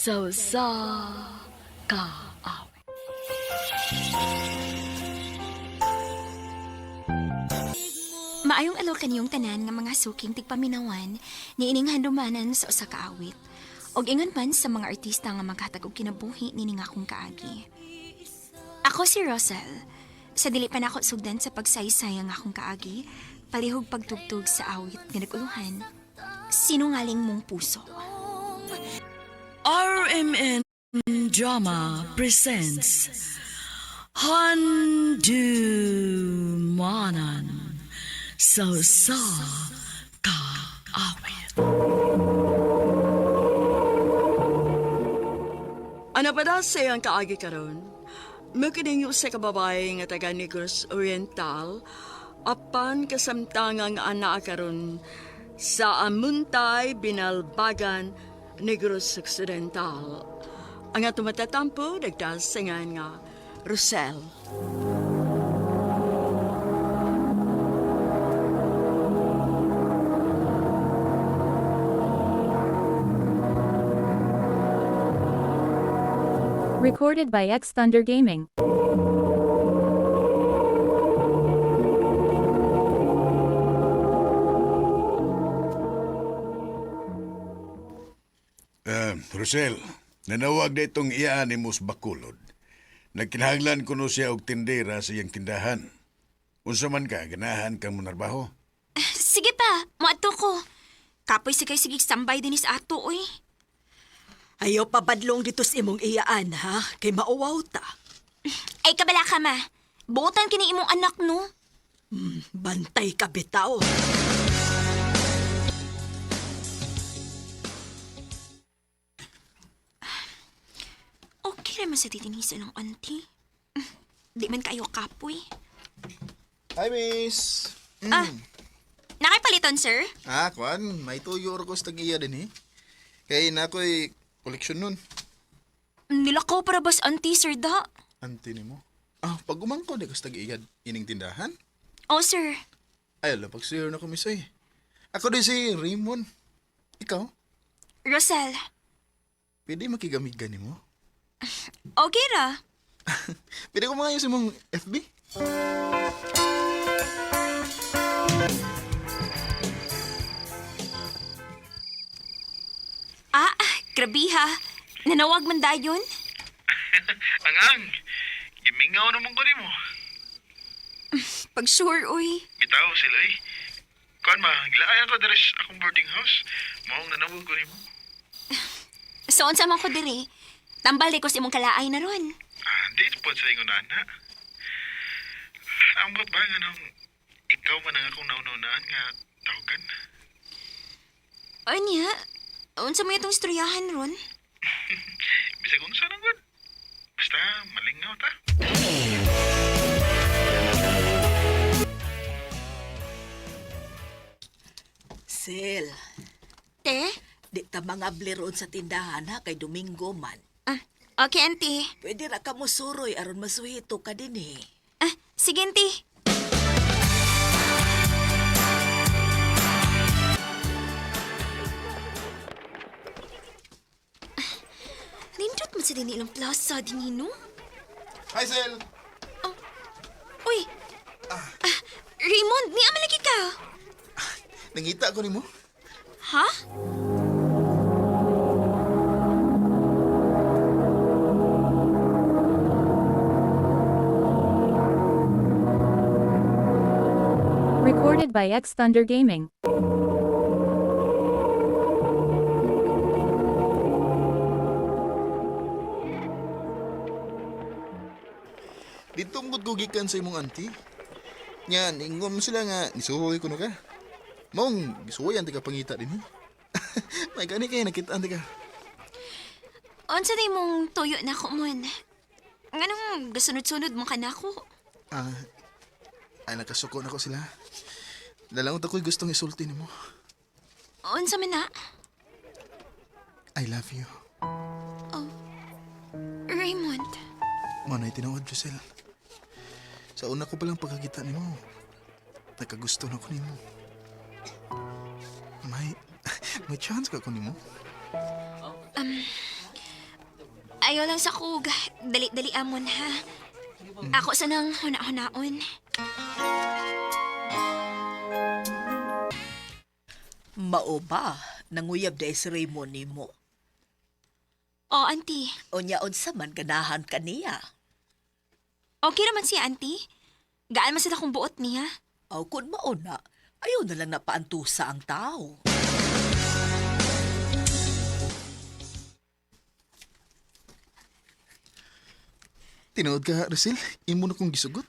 Sa usa ka awit. Maayong alo kaniyong tanan nga mga suking tigpaminawan ni ining handumanan sa usa ka awit. Og ingon man sa mga artista nga maghatag og kinabuhi nining akong kaagi. Ako si Rosel. Sa dili pa nako sugdan sa pagsaysay ang akong kaagi, palihog pagtugtog sa awit nga naguluhan. Sinungaling mong puso. RMN Drama presents Handumanan sa usa ka awit. Ano pa daw sa iyang kaagi karon? Mukining sa kababae nga taga Negros Oriental, apan kasamtangang ana karon sa Amuntay, Binalbagan, Negros Occidental. Ang ato matatampo, nagdasingan nga Rosel. Recorded by X Thunder Gaming. Rosel, nanawag na itong iya ni Mus Bakulod. Nagkinahanglan kuno siya og tindera sa iyang tindahan. Unsa man ka, ganahan kang monarbaho. Sige pa, moadto ko. Kapoy si kay sige sambay dinis ato oy. Ayaw pabadlong dito sa imong iyaan, ha? Kay mauwaw ta. Ay kabala ka ma. Buotan kini imong anak no. Bantay ka bitaw. Okay naman sa titinisa ng auntie. Di man kayo kapoy. Hi, miss. Ah, nakipaliton, sir? Ah, kwan, may tuyo or ko sa tag-iya din eh. Kay na ako'y koleksyon nun. Nilakaw para bas auntie, sir da. Anti ni mo. Ah, pag umangko di ko sa tag-iya ining tindahan. Oh, sir. Ay, ala, pag na ko, miss eh. Ako din si Raymond. Ikaw, Rosel, pwede makigamig gani mo? okay ra. Pwede ko mga sa mong FB? Ah, grabe ha. Nanawag man dayon. Angang, gimingaw naman ko nimo. Pag sure, uy. Bitaw sila eh. Kuan ma, gilaayan ko diri sa akong boarding house. Maong nanawag ko nimo. So, unsa man ko diri. Tambal di ko sa imong kalaay na ron. Ah, di po sa ingon ana. Ambot ba nga nung ikaw man ang akong naununaan nga tawagan? Anya, unsa mo itong istoryahan ron? Bisag unsa nang gud. Basta malingaw ta. Sel, Te? di ta mga roon sa tindahan, ha? Kay Domingo man. Ah, okay, auntie. Pwede ra ka mo suroy aron masuhito ka din eh. Ah, sige, auntie. Nindot man sa din ilang plaza din no? Hi, Sel! Uy! Ah, Raymond, ni amalagi ka. Nangita ko ni mo. Ha? Recorded by X Thunder Gaming. Dito ang ko gikan sa imong auntie. Nya, ningon mo sila nga, nisuhoy ko no ka. Maong, gisuhoy ang ka pangita din eh. May gani kay nakita ka. Unsa day mong tuyo na ako mon? Nganong gasunod-sunod mo ka na ako? Ah, ay nakasuko na ko sila. Lalangot ako'y gustong isulti nimo. Unsa man na? I love you. Raymond. Manay tinuod, Giselle. Sa una ko palang pagkakita nimo, nagkagusto na ko nimo. May, may chance ka ko nimo? Ayaw lang sa kug. Dali-dali amon ha. Ako sa nang huna-hunaon. Mao ba, nanguyab day si Raymond nimo. O, auntie. Unya unsa man ganahan kaniya. Okay naman siya, auntie. Gaan man sila kung buot niya. Aw kun mao na, ayaw na lang napaantusa ang tao. Tinuod ka, Rosel. Imo na kong gisugot.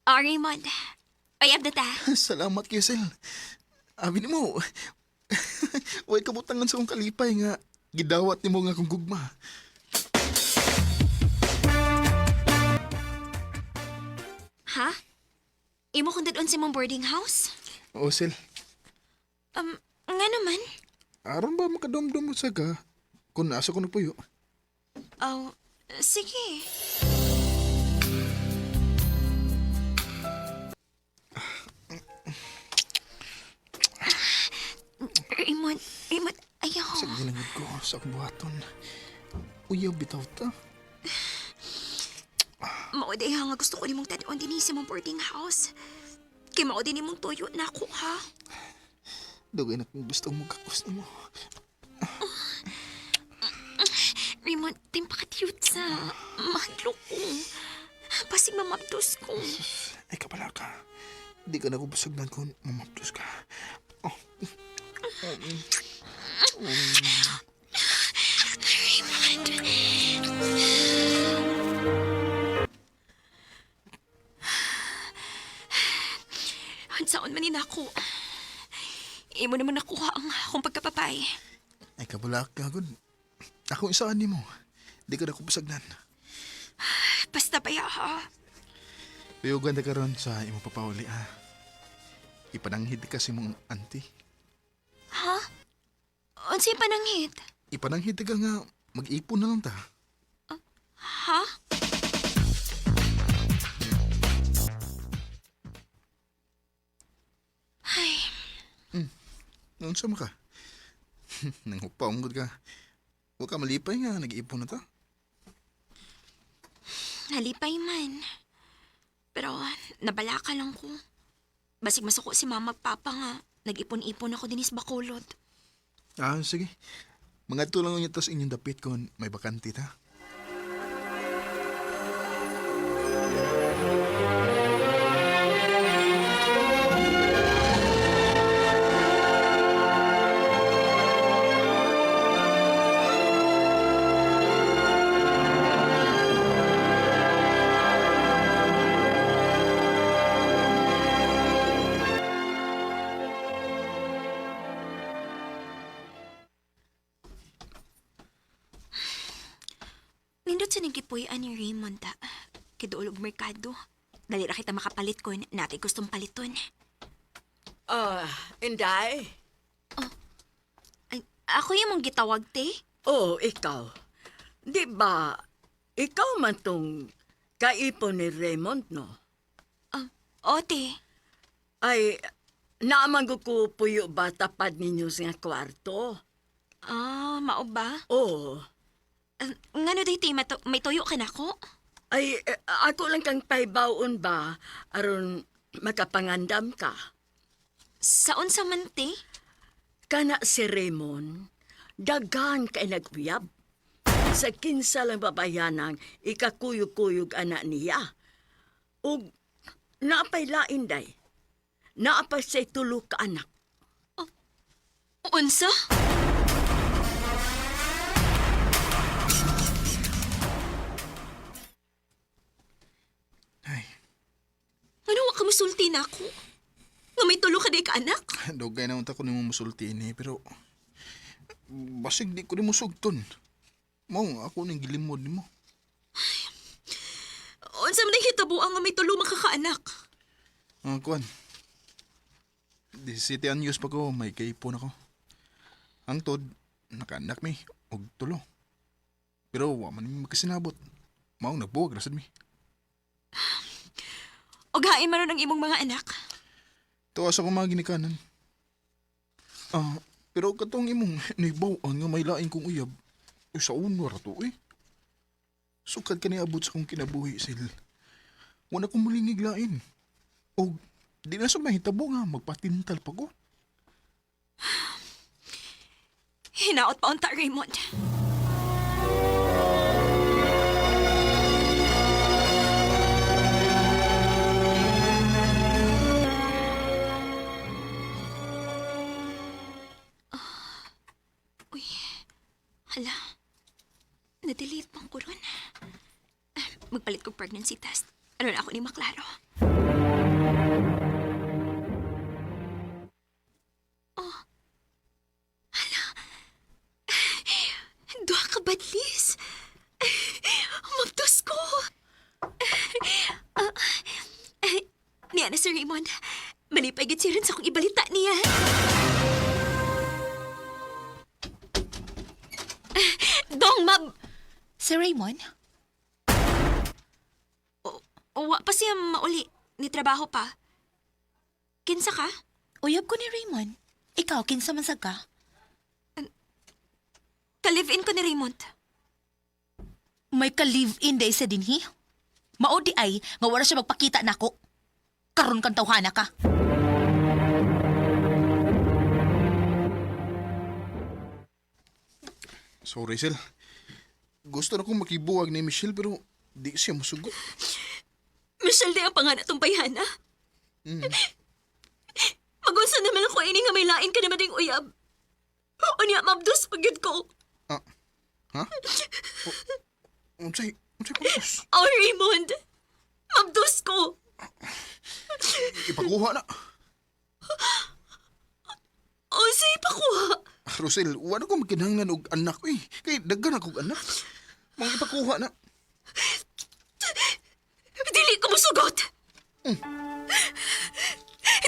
O, Raymond. Ay, abda ta. Salamat kayo, Sel. Abi nimo. Way kabutangan sa akong kalipay nga gidawat nimo nga akong gugma. Ha? Imo kong dadon sa imong boarding house? Oo, Sel. Nga naman. Aron ba makadomdom mo sa ka kung nasa ko nagpuyo? Oh, sige. Raymond, Raymond, ayaw. Sa ginangod ko sa akong buhaton. Uyaw bitaw ta. Mao day ha nga gusto ko nimong tadon dinhi sa imong boarding house. Kay mao din nimong tuyo na ako ha. Dugay na kung gusto mo kakos nimo. Raymond, timpaka-cute sa mahadlok ko. Pasig mamabdos ko. Ay kabala ka. Di ka na ko busagnan kung mamapdos ka. Oh. Raymond. Hansaon man ni nako. Imo naman nakuha ang akong pagkapapay. Ay kabala ka gud. Ako isaan nimo. Di ka na ko busagnan. Basta baya ha. Tuyugan ta karon sa imong papauli ha. Ipananghid ka sa imong auntie. Ha? Unsay pananghit? Ipananghid ka nga mag-ipon na lang ta. Ha? Ay, Noon sa ka? Nanghupa gud ka. Wa ka malipay nga nag-iipon na ta. nalipay man. Pero nabalaka lang ko. Basig masuko si mama at papa nga. Nag-ipon-ipon ako dinis Bacolod. Ah, sige. Mga lang niyo to sa inyong dapit kung may bakante ta. Nindot sa nagkipuy-an ni Raymond ta. Kiduol og merkado. Dali ra kita makapalit kon natay gustong paliton. Ah, Inday? Ay, ako yung mong gitawag te. Oo, ikaw. Di ba, ikaw man tong kaipon ni Raymond, no? Ah, o te. Ay, naamang ko puyo ba tapad ninyo sa nga kwarto? Ah, mao ba? Oo. Ah, ngano day te, may tuyo ka nako? Ay, eh, ako lang kang paibawon ba aron makapangandam ka. Sa unsa man te? Kana si Raymond, daghan kay naguyab. Sa kinsa lang babayanang ikakuyog-kuyog ana niya. Ug naapay lain day. Naapay say tulo ka anak. Unsa? Ay, Ngano wa ka musulti nako? Nga may tulo ka day ka anak? dugay na unta ko nimo musulti ini pero basig di ko nimo sugton. Mao nga ako ning gilimod nimo. Unsa man hitabo ang nga may tulo makakaanak? Ah, kuan. Di City News pa ko, may kaipon ako. Ang tod, nakaanak mi, og tulo. Pero wa man mi magkasinabot. Mao nagbuwag ra sad mi. Og hain man ang imong mga anak. Tuwa sa akong mga ginikanan. Ah, pero katong imong nibaw-an nga may lain kong uyab. Uy, sa uno ra to eh. Sukad ka niabot sa kong kinabuhi, Sil. Wala kong muling higlain. O di na sa mahitabo nga, magpatintal pa ko. Hinaot pa unta, Raymond. Ah, uy, hala. Na-delete pang ko ron. Ah, magpalit kong pregnancy test. Ano na ako ni maklaro. Duha ka badlis. Mabdos ko. Ah, eh, niya na si Raymond. Malipay gid siya rin sa akong ibalita niya. Dong, mab... Si Raymond? Wa pa siya mauli. Ni trabaho pa. Kinsa ka? Uyab ko ni Raymond. Ikaw, kinsa man sad ka? Ka-live-in ko ni Raymond. May ka-live-in day sa dinhi? Mao di ay, nga wala siya magpakita nako. Karon kang tawhana ka. Sorry, Sil. Gusto na kong makibuwag ni Michelle pero di siya musugot. Michelle di ang panganak tong bayhana. Magunsa naman ako ini nga may lain ka naman ding uyab. Unya, mabdos pagyud ko. Ah, ha? O, unsay, unsay pagkos? Oh, Raymond! Mabdos ko! Ipakuha na. Oh, say pa ko. Rosel, wala ko makinahanglan og anak eh. Kay daghan akong anak. Mang ipakuha na. Dili ko musugot!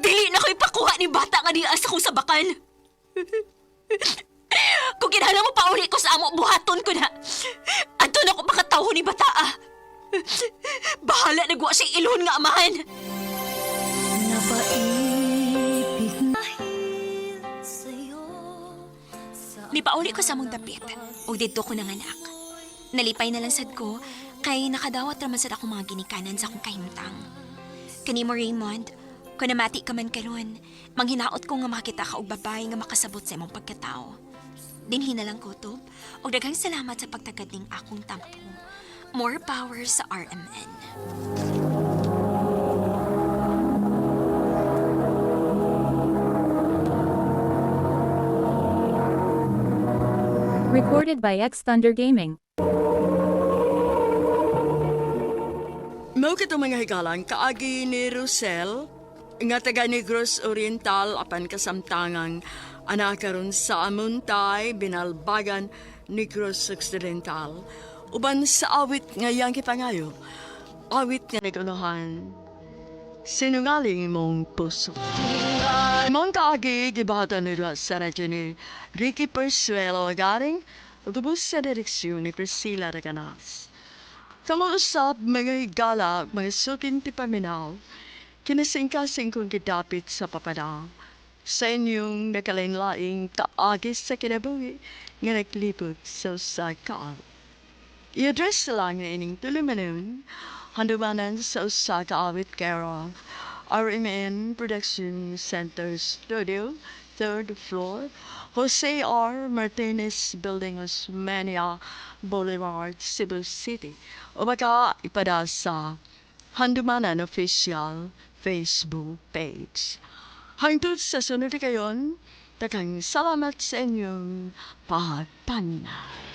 Dili na ko ipakuha ni bata nga niya sa kong sabakan. Kung kinahanglan mo pauli ko sa amo, buhaton ko na. Adto na ko makatawo ni bata ah. Bahala nagwa siya ilon nga amahan. Nipauli ko sa among dapit, ug didto ko nanganak. Nalipay na lang sad ko, kay nakadawat raman sad akong mga ginikanan sa akong kahimtang. Kanimo Raymond, kung namati ka man karon, manghinaot ko nga makita ka og babae nga makasabot sa imong pagkatao. Dinhi na lang kutob, ug daghang salamat sa pagtagad ning akong tampo. More power sa RMN. Recorded by X Thunder Gaming. Mao kito mga higalan, kaagi ni Rosel, nga taga Negros Oriental apan kasamtangang anak karon sa Amuntay, Binalbagan, Negros Occidental. Uban sa awit nga iyang gipangayo, awit nga naguluhan, sinungaling mong puso. Mong kaagi gibata nila sa radyo ni Ricky Persuelo garing lubos sa direksyon ni Priscilla Reganas. Kamuusap mga higala, mga suking tipaminaw, kinasingkasing kong gidapit sa papadang, sa inyong nakalainlaing kaagis sa kinabuhi nga naglibot sa usa ka awit. I-address lang na ining tulumanon, handumanan sa usa ka awit care of RMN Production Center Studio, third floor, Jose R. Martinez Building, Osmeña Boulevard, Cebu City. O baka ipada sa Handumanan Official Facebook page. Hangtod sa sunod kayon, daghang salamat sa inyong pagpanaw.